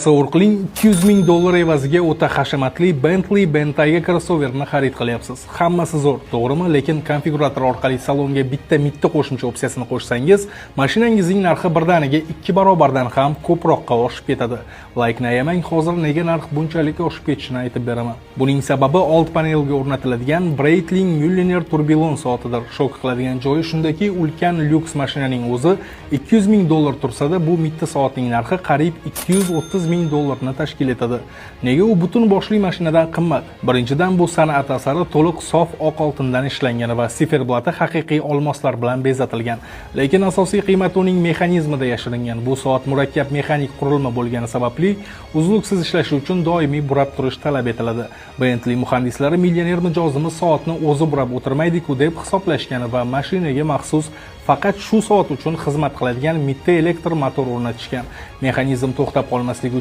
Tasavvur qiling, 200 ming dollar evaziga o'ta hashamatli Bentley Bentayga krossoverini xarid qilyapsiz. Hammasi zo'r, to'g'rimi? Lekin konfigurator orqali salonga bitta mitti qo'shimcha opsiyasini qo'shsangiz, mashinangizning narxi birdaniga 2 barobardan ham ko'proqqa oshib ketadi. Laykni ayamang, hozir nega narx bunchalik oshib ketishini aytib beraman. Buning sababi old panelga o'rnatiladigan Breitling Mulliner Tourbillon soatidir. Shok qiladigan joyi shundaki, ulkan lyuks mashinaning o'zi 200 ming dollar tursa-da, bu mitti soatning narxi qariyb 230 ming dollarni tashkil etadi. Nega u butun boshli mashinadan qimmat? Birinchidan, bu san'at asari to'liq sof oq oltindan ishlangan va siferblati haqiqiy olmoslar bilan bezatilgan. Lekin asosiy qiymat uning mexanizmida yashiringan. Bu soat murakkab mexanik qurilma bo'lgani sababli uzluksiz ishlashi uchun doimiy burab turish talab etiladi. Bentley muhandislari millioner mijozimiz soatni o'zi burab o'tirmaydi-ku deb hisoblashgan va mashinaga maxsus, faqat shu soat uchun xizmat qiladigan mitti elektr motor o'rnatishgan. Mexanizm to'xtab qolmasligi uchun